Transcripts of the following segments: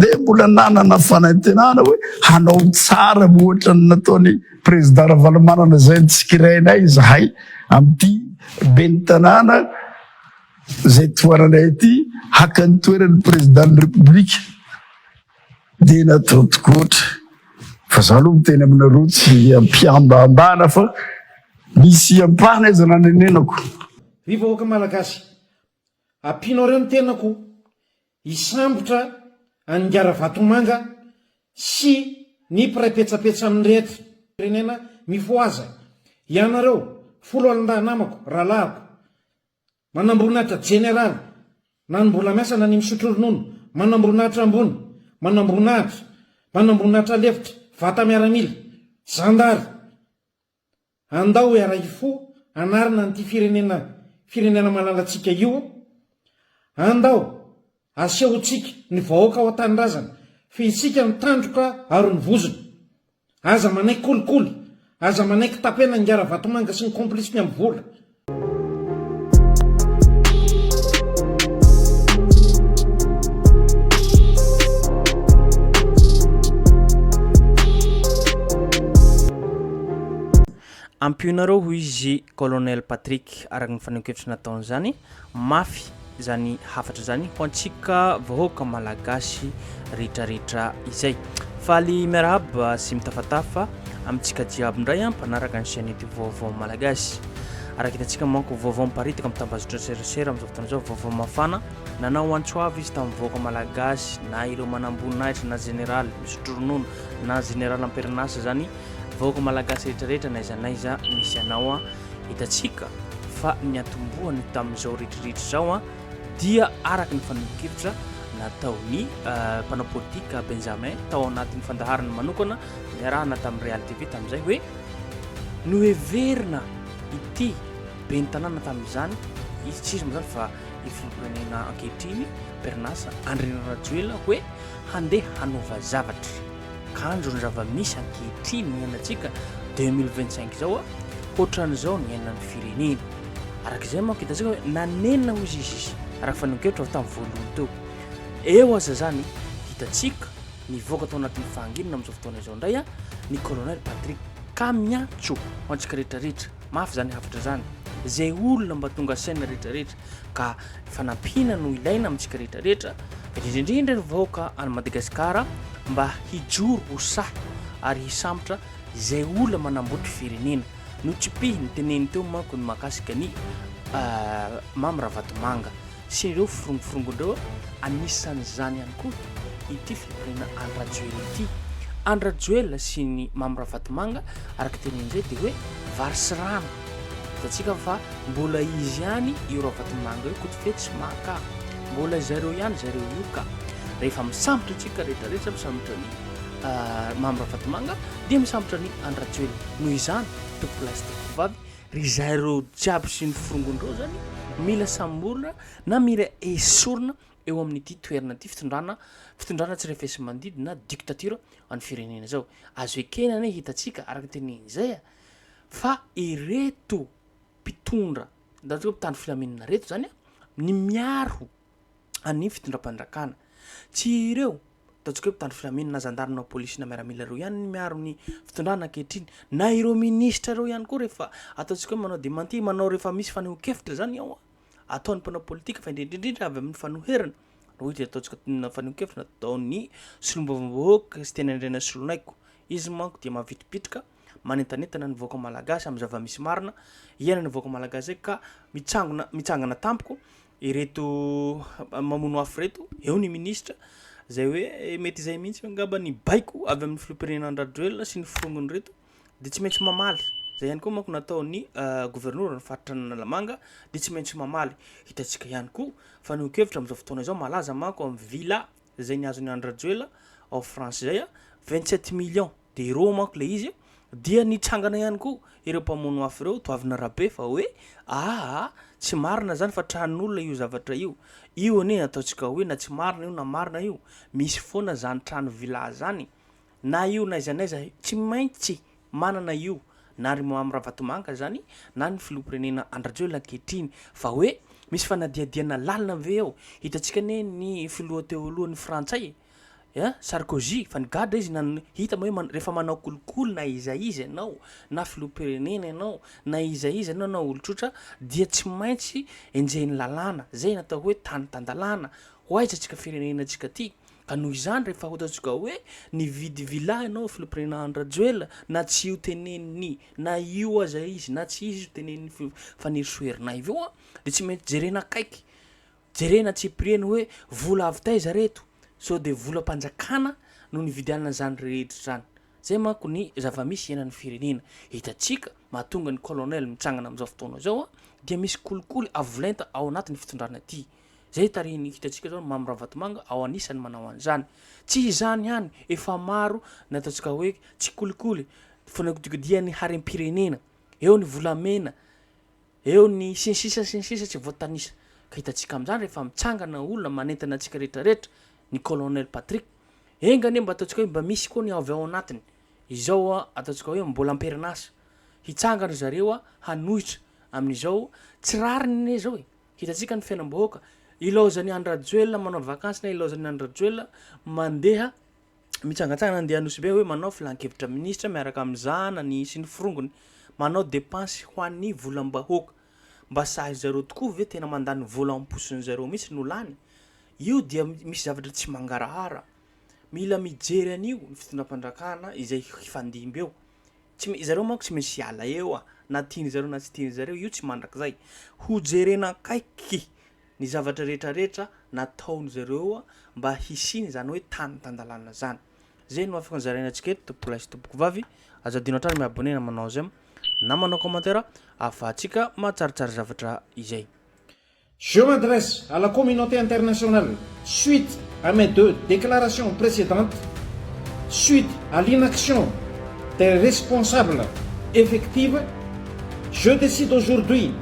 Dia mbola nanana fanantenana hoe hanao tsara mihoatra ny nataon'i Président Ravalomanana izay nitsikerainay izahay amin'ity ben'ny tanàna izay tohananay ity haka ny toeran'ny Président ny République. Dia natao tokoatra. Fa za aloha miteny aminareo tsy ampiambambana fa misy ampahany aza nanenenako. Ry vahoaka Malagasy, ampianareo ny tenako hisambotra an'i Ingahy Ravatomanga sy ny mpiray petsapetsa aminy rehetra. Firenena mifohaza! Ianareo, foloalindahy namako, rahalahiko, manamboninahitra jeneraly, na ny mbola miasa na ny misotro ronono, manamboninahitra ambony, manamboninahitra, manamboninahitra lefitra, vata miaramila, zandary, Andao hiara-hifoha hanarina an'ity firenena firenena malalantsika io, andao asehontsika ny vahoaka ao an-tanindrazana fa isika no tandroka aro ny vozona. Aza manaiky kolikoly, aza manaiky tapena ingahy Ravatomanga sy ny complice-ny amin'ny vola. Ampionareo hoy izy Colonel Patrick araka ny fanehoan-kevitra nataony izany, mafy izany hafatra izany ho antsika vahoaka malagasy rehetrarehetra izay. Faly miarahaba sy mitafatafa amintsika jiaby indray mpanaraka ny chaîne YouTube Vaovao Malagasy. Araka hitantsika manko vaovao miparitaka amin'ny tambajotra serasera amin'izao fotoana izao, vaovao mafana. Nanao antso avo izy tamin'ny vahoaka malagasy na ireo manamboninahitra na jeneraly misotro ronono na jeneraly am-perinasa izany vahoaka malagasy rehetrarehetra n'aiza n'aiza misy anao an. Hitantsika fa ny antombohany tamin'izao rehetrarehetra izao an dia araka ny fanehoan-kevitra nataon'ny mpanao politika Benjamin tao anatin'ny fandaharana manokana niarahana tamin'ny Real TV tamin'izay hoe noheverina ity ben'ny tanàna tamin'izany izy tsy izy moa izany fa ny filoham-pirenena ankehitriny Bernasa Andry Rajoelina hoe handeha hanova zavatra kanjo ny zava-misy ankehitriny ny iainantsika 2025 izao a hoatran'izao ny iainan'ny firenena araka izay manko hitantsika hoe nanenina hoy izy izy araka fanehoan-kevitra avy tamin'ny voalohany teo eo aza zany hitantsika nivoaka tao anatin'ny fahanginana amin'izao fotoana izao indray a ny colonel Patrick ka miantso ho antsika rehetrarehetra mafy zany hafatra zany zay olona mba tonga saina rehetrarehetra ka fanampiana no ilaina amintsika rehetrarehetra indrindra indrindra ny vahoaka any Madagasikara mba hijoro ho sahy ary hisambotra izay olona manambotry firenena. Notsipihiny teneny teo manko ny mahakasika ny Mamy Ravatomanga sy ireo firongoforongony ireo, anisan'izany ihany koa ity filoham-pirenena Andry Rajoelina ity. Andry Rajoelina sy ny Mamy Ravatomanga araka teneny izay dia hoe vary sy rano. Hitantsika fa mbola izy ihany io Ravatomanga io, Kotofetsy sy Maka. Mbola zareo ihany zareo io ka. Rehefa misambotra antsika rehetrarehetra, misambotra ny Mamy Ravatomanga dia misambotra ny Andry Rajoelina. Noho izany, tompokolahy sy tompokovavy, ry zareo jiaby sy ny forongony ireo zany mila samborina na mila esorina eo amin'ity toerana ity fitondrana fitondrana tsy refesi-mandidy na dictature an'ny firenena izao. Azo ekena anie hitantsika araka ny teniny izay a, fa ireto mpitondra na hoe mpitandro filaminana ireto zany a, ny miaro an'ny fitondram-panjakana. Tsy ireo ataontsika hoe mpitandro filaminana na zandary na polisy na miaramila ireo ihany ny miaro ny fitondrana ankehitriny na ireo minisitra ireo ihany koa rehefa ataontsika hoe manao démenti manao rehefa misy fanehoan-kevitra zany ao ataon'ny mpanao politika fa indrindra indrindra avy amin'ny fanoherana no hita ataontsika fanehoan-kevitra nataon'ny solombavambahoaka Siteny Andrianasoloniaiko izy manko dia mavitribitrika manentanentana ny vahoaka malagasy amin'ny zava-misy marina iainan'ny vahoaka malagasy zay ka mitsangona mitsangana tampoko ireto mamono afo ireto, eo ny minisitra zay hoe mety izay mihitsy angamba ny baiko avy amin'ny filoham-pirenena Andry Rajoelina sy ny forongony ireto de tsy maintsy mamaly, zay ihany koa manko nataon'ny governora ny faritra Analamanga de tsy maintsy mamaly, hitantsika ihany koa fa ny kevitra amin'izao fotoana izao malaza manko amin'ny villa zay niazon'i Andry Rajoelina ao France zay 27 millions d'euros manko le izy dia nitsangana ihany koa ireo mpamono afo ireo Toavina Rabe fa hoe aa tsy marina zany fa tranon'olona io zavatra io, io anie ataontsika hoe na tsy marina io na marina io misy foana zany trano villa zany na io n'aiza n'aiza tsy maintsy manana io na ry Mamy Ravatomanga zany na ny filoham-pirenena Andry Rajoelina ankehitriny fa hoe misy fanadihadiana lalina ve eo? Hitantsika anie ny filoha teo aloha ny frantsay e! Eh Sarkozy fa nigadra izy nan hita ma hoe rehefa manao kolikoly na iza iza ianao na filoham-pirenena ianao na iza iza ianao na olon-tsotra dia tsy maintsy enjehin'ny lalàna, zay ny atao hoe tany tan-dalàna, ho aiza tsika firenena tsika ty? Ka noho izany rehefa ataontsika hoe nividy villa ianao filoham-pirenena Andry Rajoelina na tsy io tenenin'i na io aza izy na tsy izy io tenenin'i Fanirisoa Ernaivo io an de tsy maintsy jerena akaiky Jerena antsipiriany hoe vola avy taiza reto, sao dia volam-panjakana no nividianana izany rehetra izany. Zay manko ny zava-misy iainan'ny firenena. Hitantsika, mahatonga ny colonel mitsangana amin'izao fotoana izao dia misy kolikoly avo lenta ao anatin'ny fitondrana ity. Zay tarihin'ny hitantsika izao Mamy Ravatomanga ao anisany manao an'izany. Tsy izany ihany, efa maro ny ataontsika hoe tsy kolikoly, fanodikodian'ny harem-pirenena. Eo ny volamena, Eo ny sy ny sisa sy ny sisa tsy voatanisa. Ka hitantsika amin'izany rehefa mitsangana olona manentana antsika rehetra rehetra, ny colonel Patrick, enga anie mba ataontsika hoe mba misy koa ny avy ao anatiny, izao ataontsika hoe mbola am-perinasa, hitsangana ry zareo hanohitra amin'izao tsy rariny anie izao e! Hitantsika ny fiainam-bahoaka, ilaozan'i Andry Rajoelina manao vakansy na ilaozan'i Andry Rajoelina mandeha mitsangantsangana andeha Anosibe hoe manao filankevitra minisitra miaraka amin'ny zanany sy ny forongony, manao dépense ho an'ny volam-bahoaka. Mba sahy zareo tokoa ve tena mandany vola ao am-posin'ny zareo mihitsy no lany? Io dia misy zavatra tsy mangarahara. Mila mijery an'io ny fitondram-panjakana izay hifandimby eo. Tsy zareo manko tsy maintsy hiala eo a, na tian'ny zareo na tsy tian'ny zareo, io tsy mandrakizay. Ho jerena akaiky ny zavatra rehetra rehetra nataon zareo mba hisian izany hoe tany tan-dalàna zany. Zay no afaka nozaraina antsika eto tompokolahy sy tompokovavy, aza adino hatrany mi-abonner na manao j'aime na manao commentaire ahafahantsika mahatsaratsara zavatra izay. Je m'adresse à la communauté internationale suite à mes deux déclarations précédentes, suite à l'inaction des responsables effective, je décide aujourd'hui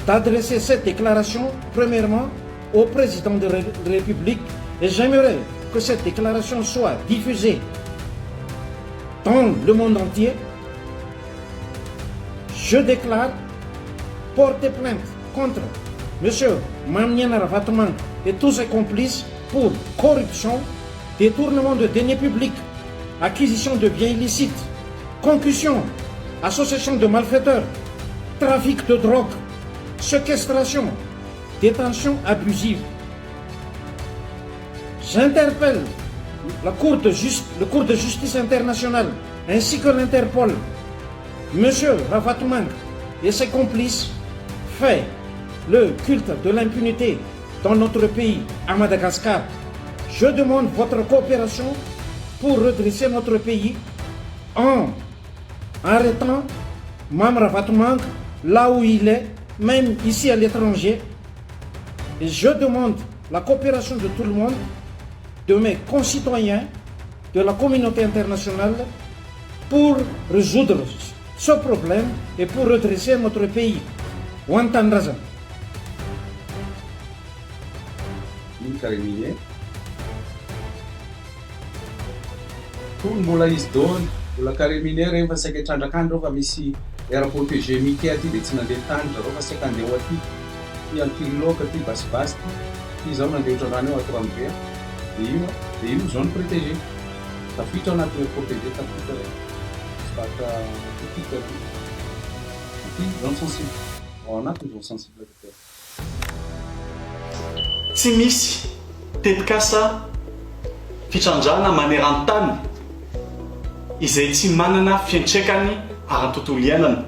d'adresser cette déclaration premièrement au président de la République et j'aimerais que cette déclaration soit diffusée dans le monde entier. Je déclare porter plainte contre M. Maminiana Ravatomanga et tous ses complices pour corruption, détournement de deniers publics, acquisition de biens illicites, concussion, association de malfaiteurs, trafic de drogue, séquestration, détention abusive. J'interpelle la Cour de le Cour de justice internationale ainsi que l'Interpol. Monsieur Ravatomanga et ses complices fait le culte de l'impunité dans notre pays, à Madagascar. Je demande votre coopération pour redresser notre pays en arrêtant Mamy Ravatomanga là où il est, même ici à l'étranger. Et je demande la coopération de tout le monde, de mes concitoyens, de la communauté internationale pour résoudre ce problème et pour redresser notre pays. Ho an'ny tanindrazana. Iny carré minier. Tony mbola izy dôly, mbola carré minier regny fa saika hitrandraka any reo fa misy aire protégée Mickey aty de tsy nandeha tany zareo fa saika handeha ho aty, ty Ankililoaka ty Basibasy ty, ty zao nandeha hotrandrahana eo ato Ranobe a, de io a, de io zone protégée, tafiditra ao anatin'ny aire protégée tafiditra regny, misy faritra petite regny, aty zone sensible, ao anatin'ny zone sensible tanteraka. Tsy misy tetikasa fitrandrahana maneran-tany izay tsy manana fiantraikany ara-tontolo iainana.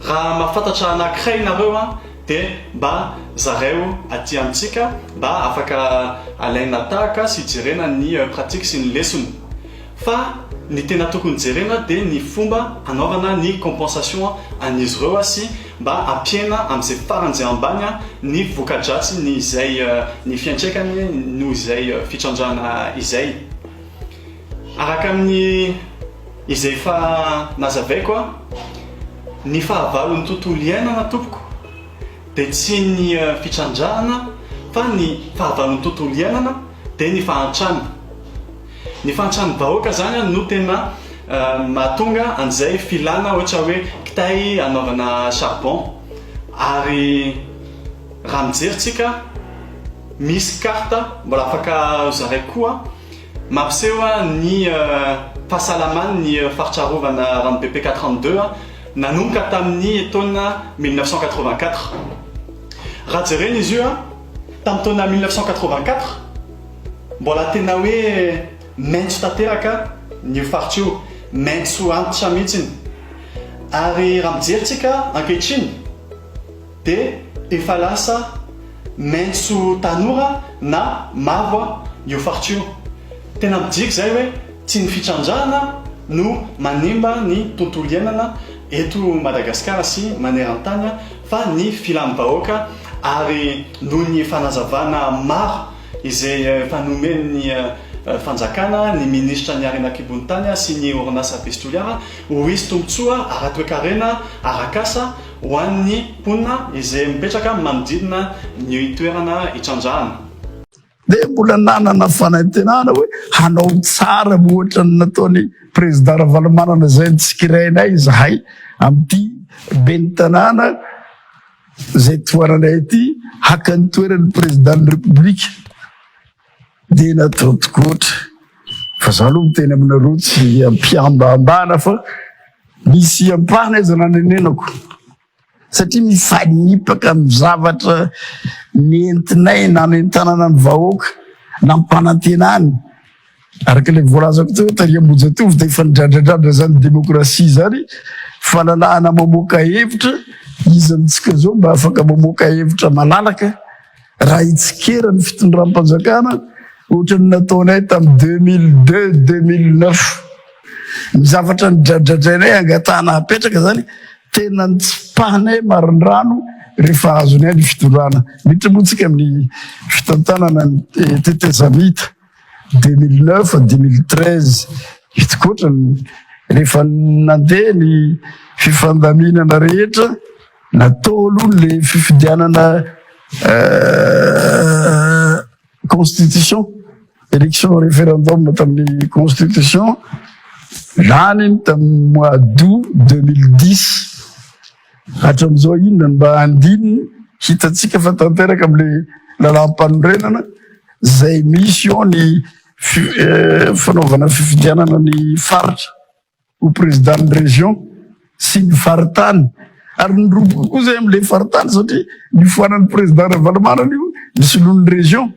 Raha mahafantatra anankiray nareo dia mba zaraio aty amintsika mba afaka alaina tahaka sy jerena ny pratique sy ny lesona. Fa ny tena tokony jerena dia ny fomba hanaovana ny compensation an'izy ireo sy mba hampihena amin'izay faran'izay ambany ny voka-dratsy ny izay ny fiantraikany noho izay fitrandrahana izay. Araka ny izay efa nazavaiko, ny fahavalon'ny tontolo iainana tompoko dia tsy ny fitrandrahana fa ny fahavalon'ny tontolo iainana dia ny fahantrana. Ny fahantran'ny vahoaka zany no tena mahatonga an'izay filana ohatra hoe kitay hanaovana charbon ary raha mijery tsika misy carte mbola afaka zaraiko koa. Mampiseho ny fahasalaman'ny faritra arovana Ranobe PK 32 nanomboka tamin'ny taona 1984. Raha jerena izy io tamin'ny taona 1984, mbola tena hoe maitso tanteraka io faritra io, maitso antitra mihitsy. Ary raha mijery tsika ankehitriny, dia efa lasa maitso tanora na mavo io faritra io. Tena midika izay hoe tsy ny fitrandrahana no manimba ny tontolo iainana eto Madagasikara sy maneran-tany fa ny filan'ny vahoaka ary noho ny fanazavana maro izay efa nomen'ny fanjakana, ny minisitra ny harena an-kibon'ny tany sy ny orinasa Base Toliara ho hisy tombontsoa ara-toekarena, arak'asa Ho an'ny mponina izay mipetraka manodidina ny toerana itrandrahana. Dia mbola nanana fanantenana hoe hanao tsara mihoatra ny nataon'i Président Ravalomanana izay notsikerainay izahay amin'ity ben'ny tanàna izay tohananay ity haka ny toeran'ny Président-n'ny République. Dia natao tokoatra. Fa za aloha miteny aminareo tsy ampiambambana fa misy ampahany aza nanenenako satria mifanipaka amin'ny zavatra nentinay nanentanana ny vahoaka nampanantenany araka ilay voalazako teo tary Ambohijatovo dia efa nidradradradra zany demokrasia zany fahalalahana mamoaka hevitra iza amintsika zao mba afaka mamoaka hevitra malalaka Raha hitsikera ny fitondram-panjakana ohatran'ny nataonay tamin'ny 2002, 2009. Ny zavatra nidradradrainay angatahana hapetraka izany tena nitsipahanay marindrano rehefa azonay ny fitondrana. Miditra moa tsika amin'ny fitantanana ny tetezamita 2009 2013 hitikoatra rehefa nandeha ny fifandaminana rehetra Natao aloha le fifidianana constitution, élection référendum tamin'ny constitution, lany iny tamin'ny mois d'août 2010, hatramin'izao inona no mba andininy hitantsika fa tanteraka amin'le lalàm-panorenana izay misy eo ny fanaovana fifidianana ny faritra. ho président-n'ny région sy ny faritany ary niroboka koa zay am'le faritany satria nifoanan'ny président Ravalomanana io ny solon'ny région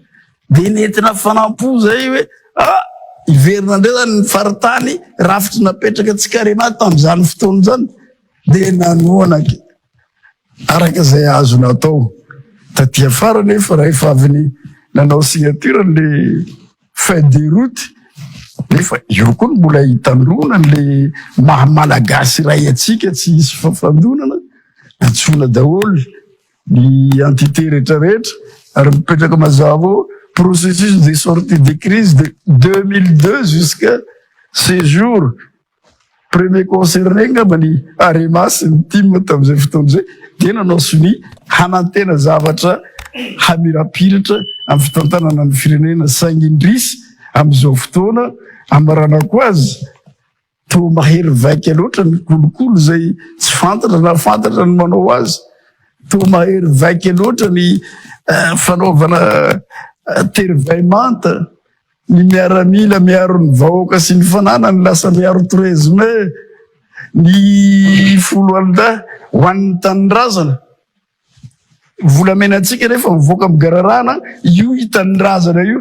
de nentina fanampo zay hoe ah hiverina indray zany ny faritany rafitry napetraka tsy karema tamin'izany fotoana zany de nanohana araka izay azo natao taty afara nefa rahefa avy ny nanao signature le feuille de route nefa eo koa no mbola hitandroana le maha malagasy iray antsika tsy hisy fafandonana antsoina daholo ny entité rehetrarehetra ary mipetraka mazava ao processus de sortie de crise de 2002 jusqu'à ce jour Premier concerné angamba ny Arema sy ny tim tamin'izay fotoana izay dia nanao sonia hanantena zavatra hamirapiratra amin'ny fitantanana ny firenena saingy indrisy amin'izao fotoana amaranako azy toa mahery vaika loatra ny kolikoly izay tsy fantatra na fantatra ny manao azy toa mahery vaika loatra ny eh, fanaovana eh, tery vay manta Ny miaramila miaro ny vahoaka sy ny fananany lasa miaro 13 mai ny foloalindahy ho an'ny tanindrazana. Volamena antsika nefa mivoaka amin'ny gararana io tanindrazana io.